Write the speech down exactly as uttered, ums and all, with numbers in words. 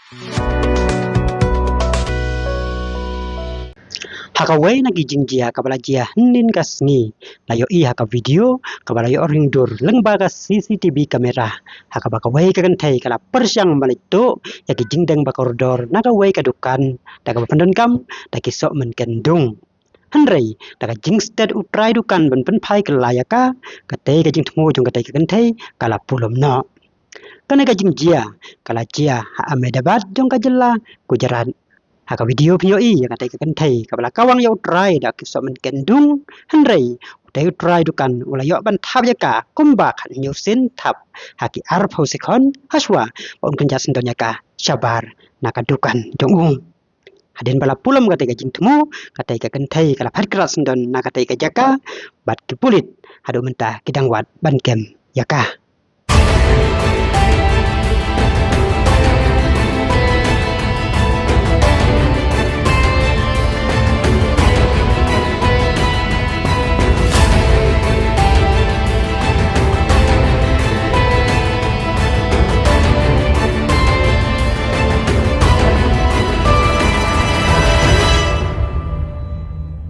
Ha kawei na ki jingjia kaba la jia hynnin ka sngi, la ïohi ha ka video kaba la ïoh ring dur lyngba ka C C T V camera, ha kaba kawei ka kynthei ka la pyrshang ban leit tuh ïa ki jingdeng ba kordor na kawei ka dukan da kaba pyndonkam da ki sohmynken dung. Hynrei da ka jingstet u trai dukan ban pynphai kylla ïa ka, katei ka jingthmu jong katei ka kynthei ka la pulom noh. Kane ka jingjia ka la jia ha Ahmedabad jong ka jylla Gujarat. Ha ka video phi ïohi ïa katei ka kynthei kaba la kawang ïa u trai da ki sohmynken dung, hynrei utei u trai dukan u la ïoh ban thap ïa ka kumba khathynñiew sien thap ha ki arphew sekon, hashwa ba un kynjah syndon ïa ka shabar na ka dukan jong u. Hadien ba la pulom katei ka jingthmu, katei ka kynthei ka la phet krad syndon na katei ka jaka bad ki pulit haduh mynta ki dang wad ban kem ïa ka.